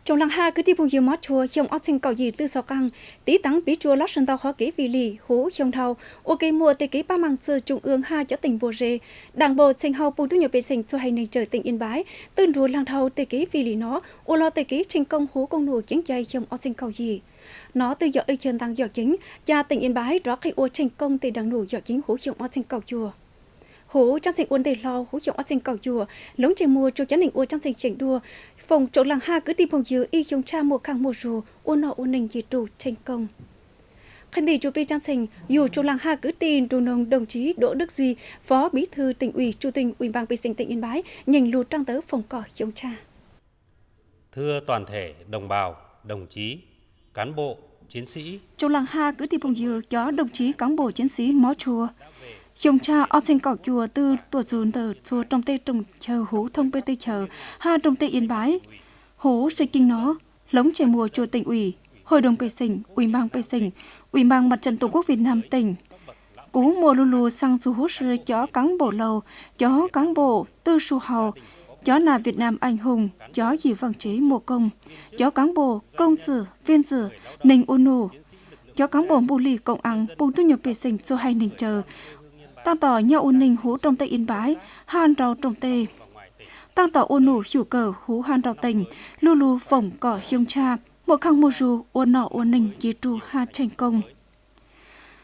Tsoom laag haj kwv tij phooj ywg mov tshua, xyoo ob txheej kaum yim twb xaus qaag, tiv taav piv tsuas lub sij hawm ntau qhov kev fim lim huv xyoo dhau, ua ke muaj tej kev pab maaj txwj tsoom ương haj cov teem npuaj ze, daam npaum txheej hauv pum tub nyuas pej xeem txhua haiv neeg tsawg teem Yên Bái twb nrug laag dhau tej kev fim lim no ua los tej kev tsheej koob huv koob num ceev cai xyoo ob txheej kaum yim. No twb yog ib chaw ntau yog ceev ca teem Yên Bái rov qhib ua tsheej koob tej daam num yog ceev huv xyoo ob txheej kaum cuaj. Huv tsab ntxeeg ua ntej hlo huv xyoo ob txheej kaum cuaj, hloov ntsej muag tsua cov neeg ua tsab ntxeeg xyeem duaj, foom tsoom laag haj kwv tij phooj ywg ib xyoo tshaj muaj khaaj muaj zug ua noj ua neeg nce rua tsheej koob. Qhia ntej tsua peb tsab ntxeeg, yug tsoom laag haj kwv tij nrug noog đồng chí Đỗ Đức Duy, Phó Bí thư Tỉnh ủy, Chủ tịch Ủy ban pej xeem tỉnh Yên Bái nyeem lug rau ntawv foom kom xyoo tshaj. Thưa toàn thể đồng bào, đồng chí, cán bộ, chiến sĩ. Tsoom laag haj kwv tij phooj ywg, cov đồng chí cán bộ chiến sĩ mov tshua, xyoo tshaj ob txheej kaum cuaj twb tuaj txug ntawm txhua rooj teb rooj chaw huv thoob peb teb chaws hab rooj teb Yên Bái. Huv si cing no, hloov ntsej muag tsua tỉnh ủy, hội đồng pej xeem, ủy ban pej xeem, ủy ban mặt trận tổ quốc Việt Nam tỉnh. Kuv muaj lu lug xaa txug huv si cov cán bộ laug, cov cán bộ twb sug haus, cov nam Việt Nam anh hùng, cov yim vaaj tsev muaj koob, cov cán bộ công sự, viên chức, neeg ua num, cov cán bộ npuj lig công an, pum tub nyuas pej xeem txhua haiv neeg tsawg, taaj tom nyob ua neeg huv rooj teb Yên Bái hab nrau rooj teb, taaj tom ua num xyum kawm huv hab nrau teem, lu lug foom kom xyoo tshaj muaj khaaj muaj zug ua noj ua neeg nce rua hab tsheej koob.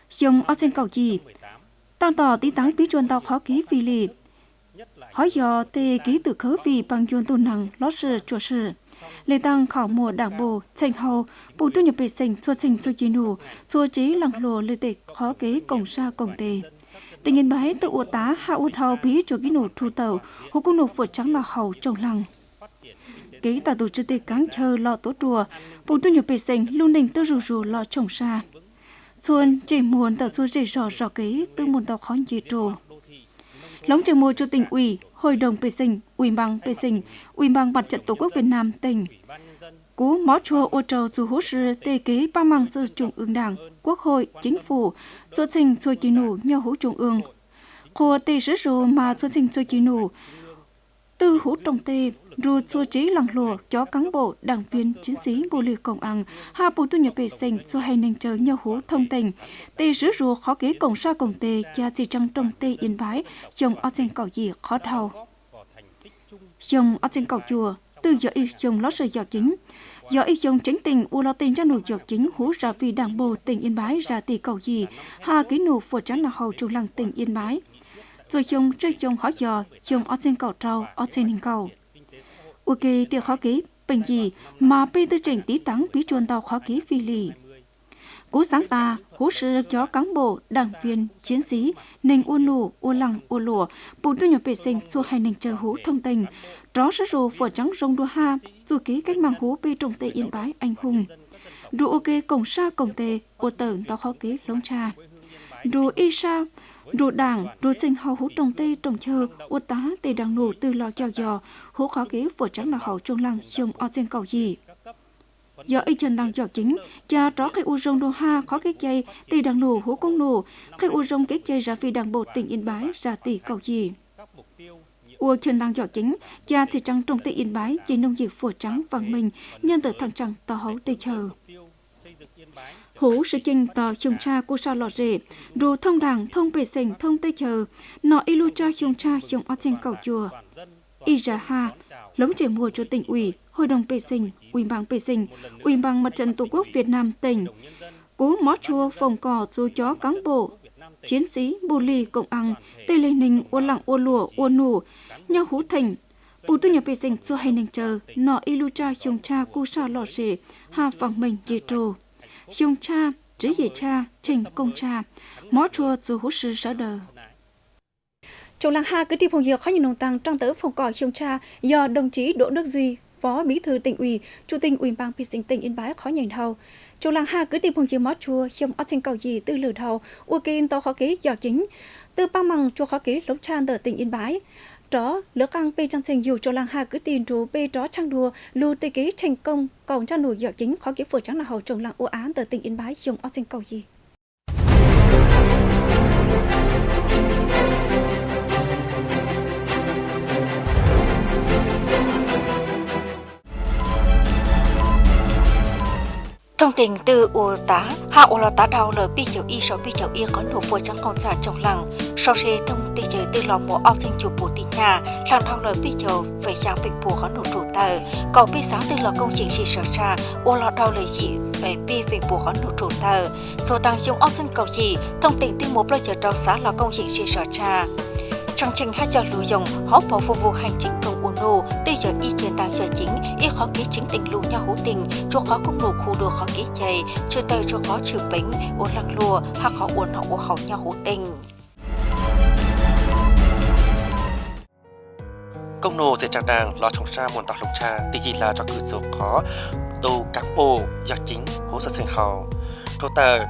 Xyoo ob txheej kaum yim, taaj tom tiv taav piv tsuas ntau qhov kev fim lim, hov yog tej kev tw khawv vim paas yuav ntuj naag lov si tsuam si, le taaj khaum muaj daam npaum txheej hauv pum tub nyuas pej xeem txhua txheej txhua ceg num, txhua tsev laag hluas le tej qhov kev koom zaj koom tes. Teem Yên Bái twb ua tav hab ua dhau piv tsuas kev num rhu tawm huv koob num fuam tshaav los haus tsoo laag. Kev taam tus tswv tej kaav chaw los tuav ruam, pum tub nyuas pej xeem lub neej twb zuj zus los tshooj sab. Txhua ntsej muag ntawm txhua zej zog zog kev twb muaj ntau qhov nce rua. Hloov ntsej muag tsua tỉnh ủy, hội đồng pej xeem, ủy ban pej xeem, ủy ban mặt trận tổ quốc Việt Nam tỉnh. Kuv mov tshua ua rau txug huv si tej kev pab maaj txwj tsoom ương đảng, quốc hội, chính phủ, txhua txheej txhua ceg num nyob huv tsoom ương, qhuas tej sib zug mas txhua txheej txhua ceg num twb huv rooj teb, nrug txhua tsev laag hluas, cov cán bộ, đảng viên, chiến sĩ, npuj lig công an hab pum tub nyuas pej xeem txhua haiv neeg tsawg nyob huv thoob teej, tej sib zug qhov kev koom zaj koom tes ca txhim tsaa rooj teb Yên Bái xyoo ob txheej kaum yim qhov dhau. Xyoo ob txheej kaum cuaj twb yog ib xyoo lov si yog ceev, yog ib xyoo tseev teem ua los tej ntsab num yog ceev huv zam fij daam npaum teem Yên Bái zag tim kaum yim hab kev num fuam tshaav los haus tsoo laag teem Yên Bái. Txhua xyoo tsua xyoo hov yog xyoo ob txheej kaum rau ob txheej neeg nkaum. Ua ke tej qhov kev peem yim mas peb twb tseem tiv taav piv tsuas ntau qhov kev fim lim. Kuv xaav tas huv si cov cán bộ, đảng viên, chiến sĩ, neeg ua num ua laag ua luam, pum tub nyuas pej xeem txhua haiv neeg tsawg huv thoob teej, rov sib zug fuam tshaav zoo dua hab txuj kev keeb maam huv peb rooj teb Yên Bái anh hùng, nrug ua ke koom zaj koom tes ua tawm ntau qhov kev hloov tshaj, nrug ib sab, nrug daam nrug txheej hauv huv rooj teb rooj chaw ua tav tej daam num twg los coj yog huv qhov kev fuam tshaav los haus tsoo laag xyoo ob txheej kaum yim. Yog ib chaw ntau yog ceev ca rov qhib ua zoo dua hab qhov kev cai tej daam num huv koob num, qhib ua zoo kev cai zam fij daam npaum teem Yên Bái zag tim kaum yim. Ua chaw ntau yog ceev ca txhim tsaa rooj teb Yên Bái ceg nooj yim fuam tshaav vaam meej nyob ntawm thaam tsaam tau hauv teb chaws. Huv si ceev tog xyoo tshaj kuj saj lom zem, nrug thoob daam thoob pej xeem thoob teb chaws noj ib lub tsab xyoo tshaj xyoo ob txheej kaum cuaj. Ib zag haj, hloov ntsej muag tsua tỉnh ủy, hội đồng pej xeem, ủy ban pej xeem, ủy ban mặt trận tổ quốc Việt Nam tỉnh. Kuv mov tshua foom kom txug cov cán bộ, chiến sĩ, npuj lig công an, tej leeg neeg ua laam ua luam ua num nyob huv theem, pum tub nyuas pej xeem txhua haiv neeg tsawg noj ib lub tsab xyoo tshaj kuj saj lom zem hab vaam meej nce rua. Xyoo tshaj, tswv yim tshaj, tsheej koob tshaj, mov tshua txug huv si sawv daws. Tsoom laag haj kwv tij phooj ywg, qhov nyuas nug taag rau ntawv foom kom xyoo tshaj yog đồng chí Đỗ Đức Duy, Phó Bí thư Tỉnh ủy, Chủ tịch Ủy ban pej xeem tỉnh Yên Bái qhov nyeem dhau. Tsoom laag haj kwv tij phooj ywg, mov tshua xyoo ob txheej kaum yim twb lwm dhau, ua ke ntau qhov kev yog ceev, twb paab maaj tsua qhov kev hloov tshaj ntawm tỉnh Yên Bái. Rov lawv qaab peb tsaab ntxeeg yug tsoom laag haj kwv tij nrug peb rov tshaaj dua lug tej kev tsheej koob kaum ntsaj num yog ceev qhov kev fuam tshaav los haus tsoom laag ua av ntawm tỉnh Yên Bái xyoo ob txheej kaum yim. Thooj teem twb ua tav hab ua los tav dhau lawm peb caug ib sau peb caug ib qhov num fuam tsav qoo txaj tsoo hlaag. Sau se thooj teem twb los muaj ob txheej cuaj pua tim nyaj, hlaag dhau lawm peb caug feem xyaa feem pua qhov num rhuv tawm. Kaum peb xaav twb los koom yeem sij sov tshaj, ua los dhau lawm yim feem peb feem pua qhov num rhuv tawm. Txug taag xyoo ob txheej kaum yim, thooj teem twb muaj plaub caug rau xav los koom yeem sij sov tshaj. Tshee Tsheej hab cov lug yoo hauv pov fua vug heej tseev koom ua nuj twb yog ib ceg ntaag yog ceev ib qhov kev tseev teem lug nyob huv teem, tsua qhov koom num khu dua qhov kev cai, tshwm tawm tsua qhov tshwm peev ua laag luam hab qhov ua noj ua haus nyob huv teem. Koom num txiag tsaag daag los tshoov saj muaj ntau hloov tshaj, tim yim lug tsom kwm txug qhov tu kaav npum yog ceev huv txhua txheej hauv, rhuv tawm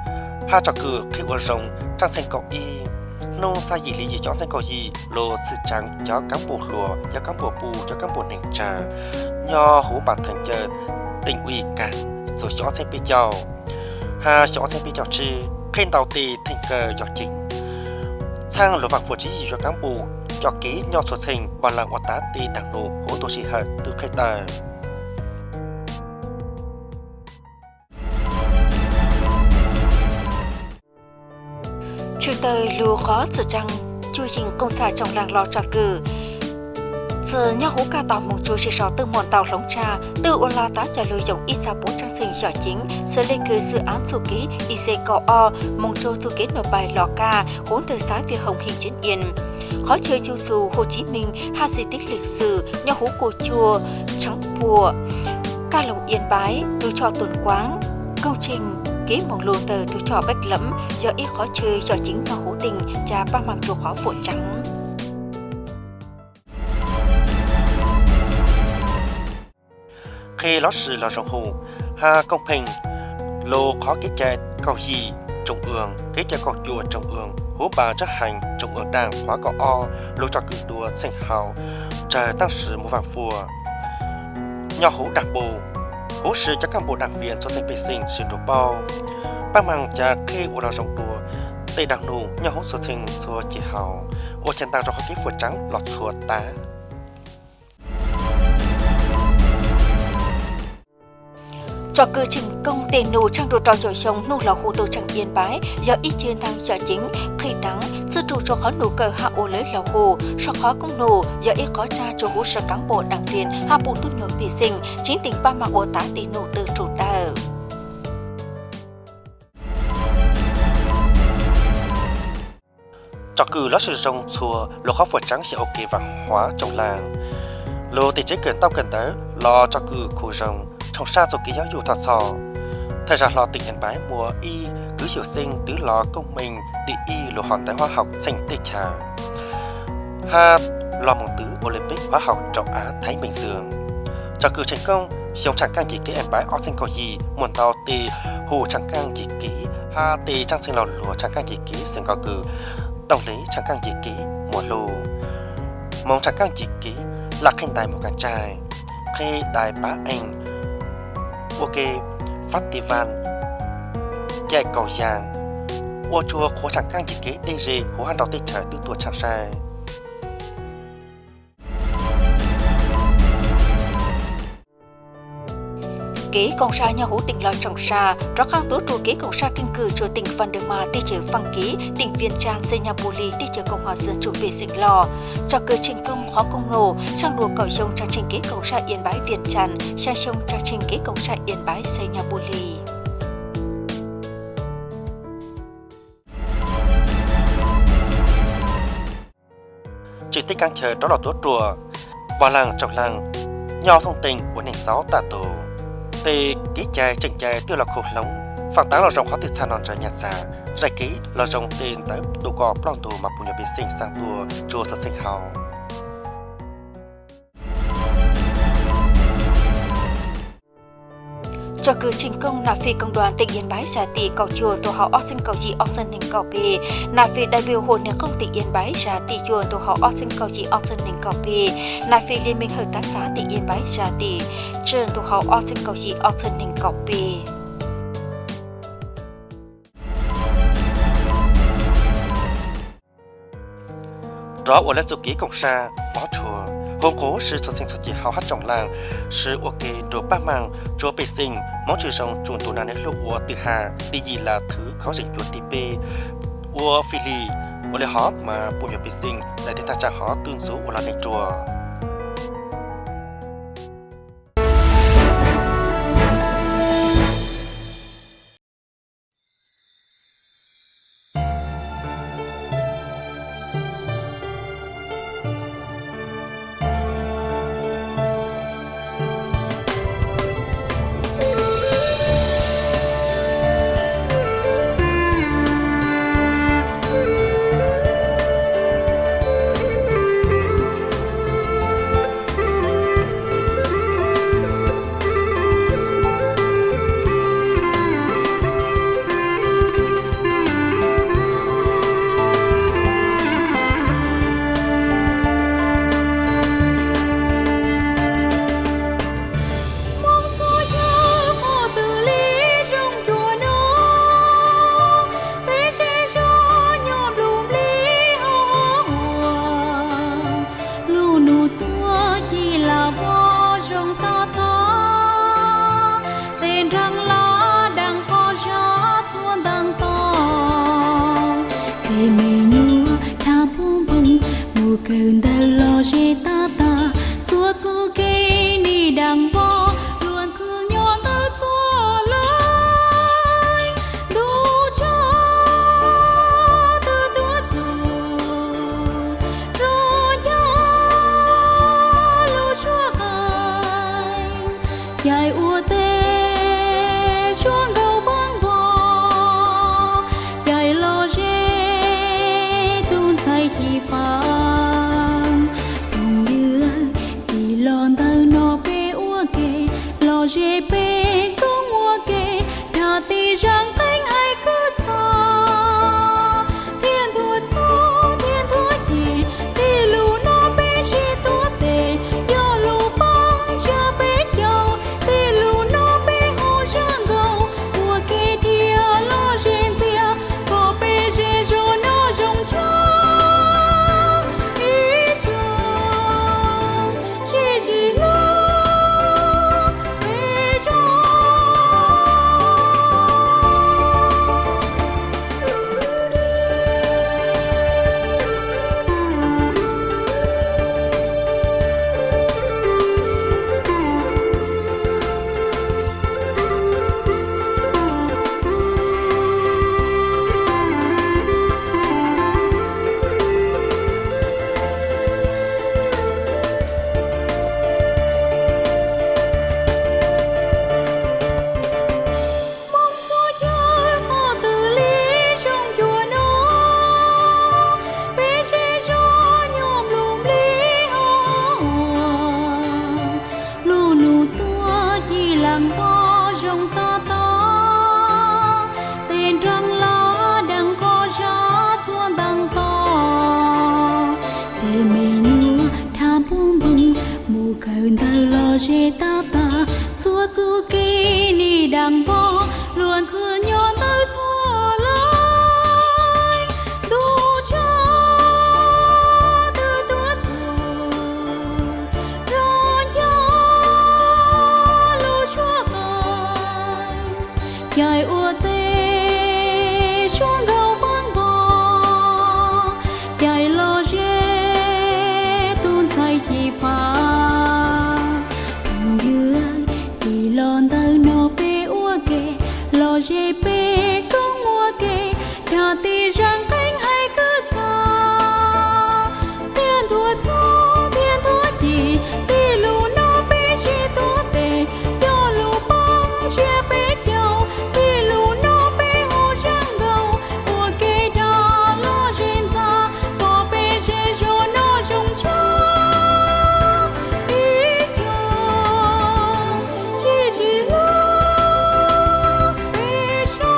hab tsom kwm qhib ua zoo. Tsaaj txheej kaum ib, nub xab yim hli yim xyoo ob txheej kaum yim lug txhim tsaav cov kaav npum hluas, cov kaav npum puj, cov kaav npum neeg tsawg nyob huv npaas theem cawm teem ui kaag txug xyoo ob txheej peb caug hab xyoo ob txheej peb caug tsib, qhib ntau tej theem kawm yog ceev. Txhaj lug vaam fuam tswv yim zuag kaav npum, coj kev nyob txhua txheej, pab laag ua tav tej daag num huv ntu sij hawm twb qhib tawm. Tshwm tawm lug qhov txhim tsaav cuaj yeem qoo txaj tsoo hlaag los tsom kwm txhim nyob huv kaj tom moog tsua sij sau twb muaj ntau hloov tshaj, twb ua los tav cov lug yoo ib txha puv tsaaj txheej yog ceev, xws le kws xwm aav txuj kev ic kaum ob moog tsua txuj kev nua pais los kaj huv ntawm xav viam hoom heej tseev iab, qhov chaw yug txug Hồ Chí Minh hab di tích lịch sử nyob huv kuj cuaj tshaav puam, kaj loog Yên Bái, tug choj Tuần Quán, koog tsheej kev moog lug ntawm tug choj Bách Lâm yog ib qhov chaw yog ceev nyob huv teem ca pab maam tsua qhov fuam tsav. Qhib lub sij los zoo hum hab koom pheej lug qhov kev cai kaum yim trung ương, kev cai kaum cuaj trung ương huv npaas chấp hành trung ương Đảng khóa kaum ob lug tsom kwm dua txheej hauv, tsawg taab sis muaj vaam fuam nyob huv daam npum, huv si cov kaab npum đảng viên txhua txheej pej xeem sib nrug paub, pab maam ca qhib ua lug zoo dua tej daag num nyob huv txhua txheej txhua ceg hauv, ua ca ntaag rua qhov kev fuam tsav los txhua tav. Tsom kwm tsheej koom tej num tshaaj dua rau caum xyoo nub los hu tug tsheej Yên Bái yog ib ceg ntaag yog ceev qhib dlaav txwb rua tsua qhov num kawm hab ua lawv los hu, sau qhov koom num yog ib qhov tsaag tsua huv si cán bộ đảng viên hab puj tub nyuas pej xeem tseev teem pab maam ua tav tej num twb rua tawm. Tsom kwm lub sij zoo txhua lug qhov fuam tsav xyaw ua ke vaam huav tsoo hlaag, lug tej tsev kawm ntaub kawm ntawv los tsom kwm khu zoo, tshoov saj txuj kev yob yug thov txhom. Thawj zag hlo teem Yên Bái muaj ib kwv xyum xeeb twv los koom meej tim ib lug hom ntawv huab haum txheej teb chaws hab los moog twv Olympic huab haum châu Á Thái Bình Dương. Tsom kwm tsheej koom xyoo tshaaj kaaj ncig kev Yên Bái ob txheej kaum yim muaj ntau tej hum tshaaj kaaj ncig kev hab tej tsaaj txheej laug luag tshaaj kaaj ncig kev xeem nkaus kws Tooj Lev tshaaj kaaj ncig kev muas lug, moog tshaaj kaaj ncig kev laj qhib ntais muas kaaj tsaig, qhib dais pav eej, ua ke festival caij kaus yaam, ua tsuag qhuav tshaaj kaaj ncig kev dlej ze huv hab nrau teb chaws twb tuaj tshaaj saib. Kev koom saj nyob huv teem los tshoov saj, rov qaab tuav rua kev koom saj keeb kwm tsua teem Vaj Deeg Mas teb chaws Faaj Kiv, teem Vias Cas Xes Nyas Pus Lis teb chaws Koom Haum Xuam Tsuj pej xeem loj. Tsom kwm tsheej koom qhov koom num tshaaj dua kaum xyoo tshaaj tsheej kev koom saj Yên Bái Vias Cas, xyaa xyoo tshaaj tsheej kev koom saj Yên Bái Xes Nyas Pus Lis. Tsim teb kaav chaw rov los tuav ruam, pog laag tsoom laag nyob thooj teem ua neeg xauv tag tug. Tej kev cai tseem cai twb los khuv hloov, faam taav los zoo qhov tej txha no ntsaws nyag txag, zais kev los zoo tej ntawv tu kom ploj ntug mas puj nyuas pej xeem xaa tuaj tsua txhua txheej hauv. Tsom kwm tsheej koom nam fim koom duas teem Yên Bái zag tim kaum cuaj ntu hauv ob txheej kaum yim ob txheej neeg kaum peb, nam fim dai pim huam neeg qoob teem Yên Bái zag tim cuaj ntu hauv ob txheej kaum yim ob txheej neeg kaum peb, nam fim Liên minh hợp tác xã teem Yên Bái zag tim tswj ntu hauv ob txheej kaum yim ob txheej neeg kaum peb. Rov ua lawv txuj kev koom saj pov tshua, Hu qub sib txhua txheej txhua ceg hauv hab tsoom laaj sib ua ke nrug paj maaj rua pej xeem Moob Tswv Zoo tsuj ntu na neb lug ua twg has. Tim yim las thwv khov zeem cuav tim peb ua fij li. Ua le hov mas puj nyuag pej xeem daim teb tag tsaam hov tuj ntxuv ua lug neeg dua. Hmoob txhua yawg qhov twg li zoo cuag no, peb zej zog nyob nplug nplig hauv ua. Lub nus tuaj ci lam vov zoo tag tag, tes nraag laj daam qhov zag txhua ntaag tog. Tes me nyuam dlha puag npoo mus kawm ntawv los ze tag tag, txhua txuj kev nim daam vog luag ntxwg nyob ntawd txhua lawm. Ntuj tshav twb tuaj txug rua ncaj lub suab qees, cais ua teb suab nkaus vaab vog, cais los ze tug ntxhais xyiv faam. Phooj ywg, tim los ntawm no peb ua ke, los ze peb koob ua ke, dag tib zaag qeeb hais kwv txog thiab nthuav txhub thiab nthuav cim. Txij lug no peb sib tuav tes, yog lug paab ntsia peb caug. Txij lug no peb hu zag nkaus, ua ke dhia los ze ntxiag, kom peb zej zog nyob zoo tshav ib tsoom tsis tsim lug peb zog. Hmoob txhua yawg qhov twg li zoo cuag no, peb zej zog nyob nplug nplig hauv ua. Lub nus tuaj ci laam vov zoo tag tag, tes nraag laj daam qhov zag txhua ntaag tog. Tes me nyuam dlha puag npoo mus kawm ntawv los ze tag tag, txhua txuj kev nim daam vog luag ntxwg nyob ntawd txhua lawm. Ntuj tshav twb tuaj txug rua ncaj lub suab qees, cais ua teb suab nkaus vaab vog, cais los ze tug ntxhais xyiv faam. Phooj ywg, tim los ntawm no peb ua ke, los ze peb koob ua ke, dag tib zaag qeeb hais kwv txog thiab nthuav txhub thiab nthuav cim. Txij lug no peb sib tuav tes, yog lug paab ntsia peb caug. Txij lug no peb hu zag nkaus, ua ke dag los ze ntxag, kom peb zej zog nyob zoo tshav ib tsoom tsis tsim lug peb zog.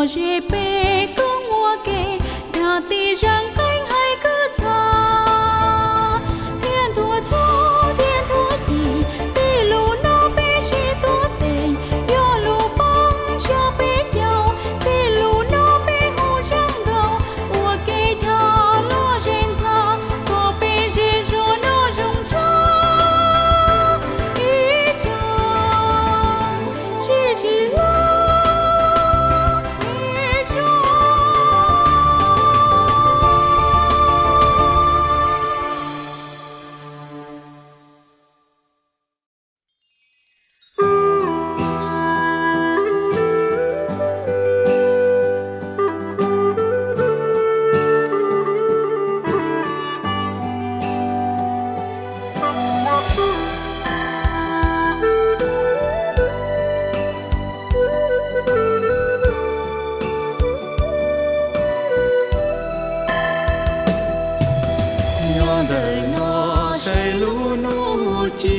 Ze peb koob ua ke, dag tib zaj qeej hais kwv txha, thiab ntuas txuj thiab ntuas ci, tej lus no peb sib tuav tes, yog lus poob ntshiab peb caug, tej lus no peb hu zaj nkaus, ua ke dag lom zem ntxhais, kom peb ze zog noj zoo tshaj ib co tsis sib hlub ib zaug. Nyob ntawm no saib lub nuj ci,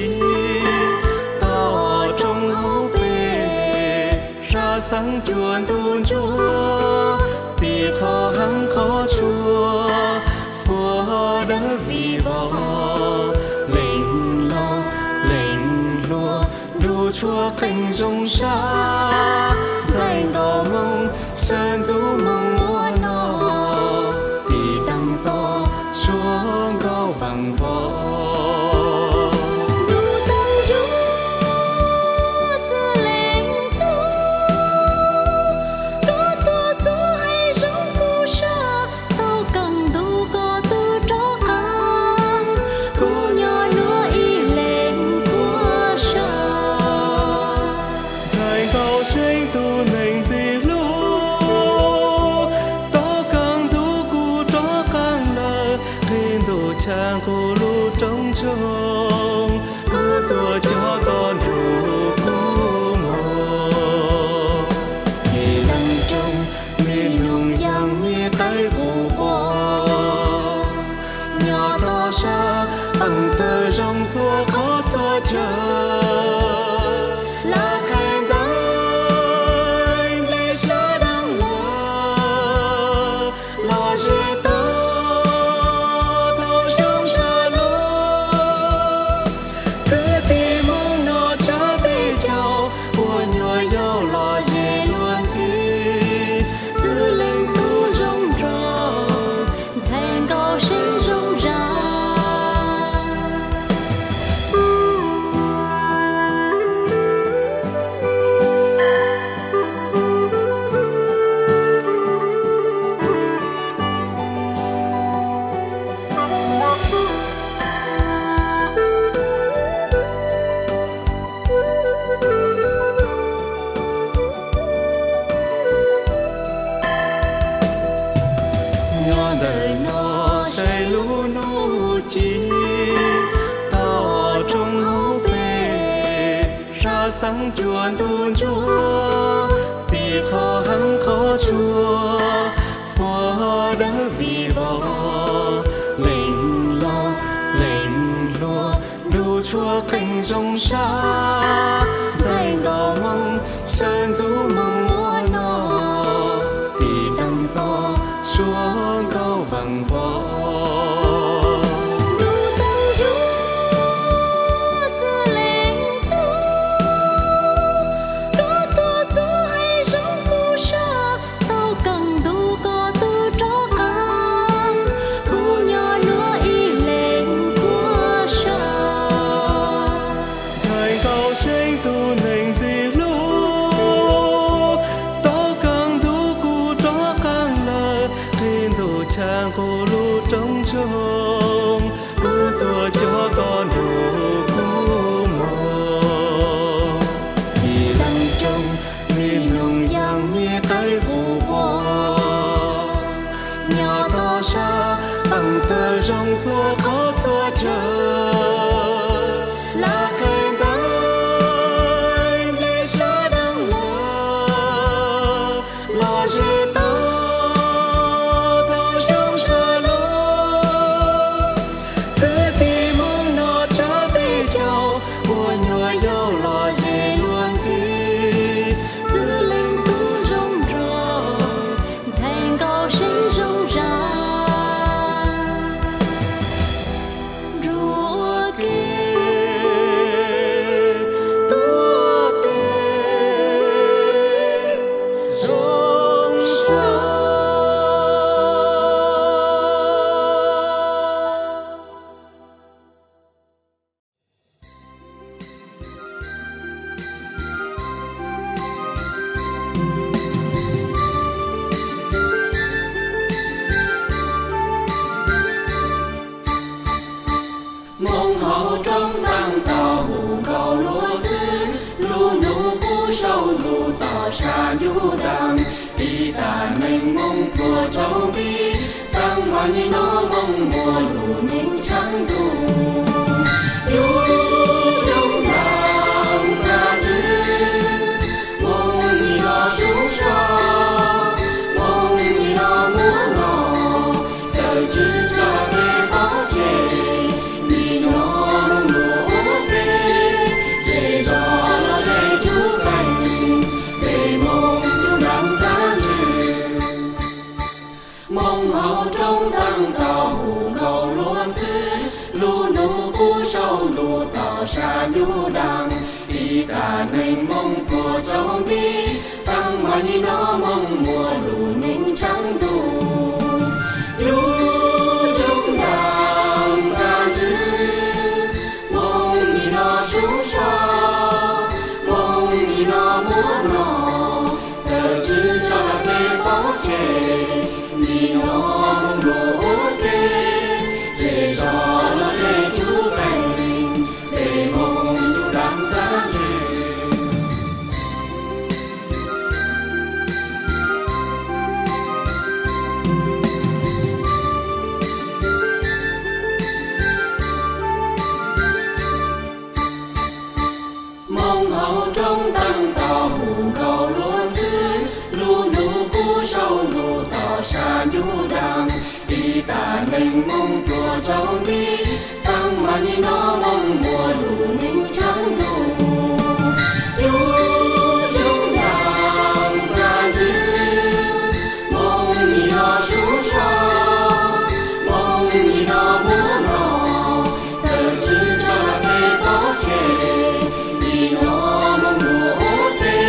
toj roob hauv pes, zaj xeeb cuaj ntu ntsuab, tim qhov heev qhov tshua, fuab dawb vim vos, leej loj leej hluas, nrug tshuab qeej zoo sab, ntxhais nkauj Hmoob sawv ntxuv moo ua noj, tim deev toj suab nkauj veej vos. Ntuj tau yug txwj leej tub, tuaj tuaj txuj hais zoo kuv sab, tau kawm ntuj koj tus rov qab, kuv nyob nuav ib leeg kuv sab. Ntxhais nkauj seeb tus neeg ntxim hlub, tau kawm ntuj kuv rov qab lawm, qhib ntuj tshaj nqug lub roob ntsoog, kuv tuaj cog koj nrug kuv mus. Ib leeg rooj, me noog yaam me qaib qus quas, nyob toj sab peem tawg zoo txhua qhov txhua chaw, lam qhais ntawv nplej sab dlaag lug, los ze tau thaum zoo sab lug. Kwv tij Hmoob noj tsab peb caug, ua nyuam yaus los ze luag ntxhi, txwj leej tub zoo nraug, ntxhais nkauj seeb zoo zag. Nyob ntawm no saib lub nuj ci, toj roob hauv pes, zaj xeeb cuaj ntu ntsuab, tim qhov heev qhov tshua, fuab dawb vim vos, leej loj leej hluas, nrug tshuab qeej zoo sab, ntxhais nkauj Hmoob sawv ntxuv moo ua noj, tim deev toj suab nkauj veej vos. Ntuj tau yug txwj leej tub, tuaj tuaj txuj hais zoo kuv sab, tau kawm ntuj koj tus rov qab, kuv nyob nuav ib leeg kuv sab. Ntxhais nkauj seeb tus neeg ntxim hlub, tau kawm ntuj kuv rov qab lawm, qhib ntuj tshaj nqug lub roob ntsoog, kuv tuaj cog koj nrug kuv mus. Ib leeg rooj, me noog yaam me qaib qus quas, nyob toj sab peem tawg zoo txhua qhov txhua chaw, lam qhais ntawv nplej sab dlaag lug, los ze tau thaum zoo sab lug. Kwv tij Hmoob noj tsab peb caug, ua nyuam yaus los ze luag ntxhi, txwj leej tub zoo nraug, Moo hauv roob teeb tau mus nkaus luag ntxwb, lub hnub qub saum ntuj tom sab ntuj dheev, ib tag neeg moo pluag tsaus nti, teeb meem nim no moo muaj lub neej tsheej ntuj. Yus coob leej txav ntswg, moo nim no sub so, moo nim no muab no, txawm tsis tso tej pov tseg, nim no moo luag ua ke, zej zos los zej cub qees, peb moo coob leej txav ntswg. Moo hauv roob teeb tau mus nkaus luag ntxwb, lub hnub qub saum ntuj tom sab ntuj dheev, ib tag neeg moo pluag tsaus nti, teeb meem nim no moo muaj lub neej tsheej ntuj. Yus coob leej txav ntswg, moo nim no sub so, moo nim no muab no, txawm tsis tso tej pov tseg, nim no moo luag ua ke, zej zos los zej cub qees, peb moo coob leej txav ntswg. Moo hauv roob teeb tau mus nkaus luag ntxwb, lub hnub qub saum ntuj tom sab ntuj dheev, ib tag neeg moo pluag tsaus nti, teeb meem nim no moo muaj lub neej tsheej ntuj. Yus coob leej txav ntswg, moo nim no sub so, moo nim no muab no, txawm tsis tso tej pov tseg, nim no moo luag ua ke,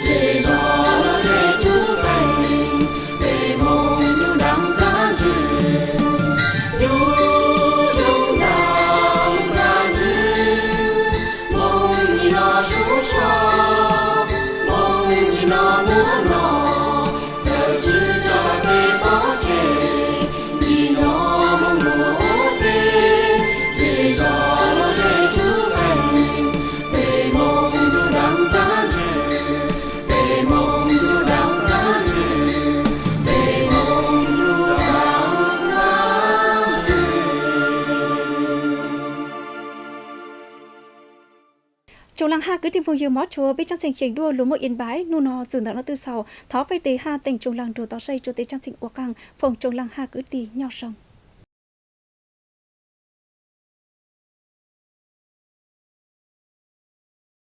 zej zos los zej cub qees, peb moo coob leej txav ntswg. Yus coob leej txav ntswg, moo nim no sub so, moo nim no muab no, txawm tsis tso tej pov tseg, nim no moo luag ua ke, zej zos los zej cub qees, peb moo coob leej txav ntswg, peb moo coob leej txav ntswg, peb moo coob leej txav ntswg. Tsoom leej haj kwv tij phooj ywg, mob tshua peb tsoom txheej xyeem dua lus muaj in npais hnub no txug ntawm no twb xaus. Thov peb tes haj teem tsoom leej nrug tom seb tsuas tej tsoom txheej ua qaag foom tsoom leej haj kwv tij nyob zoo.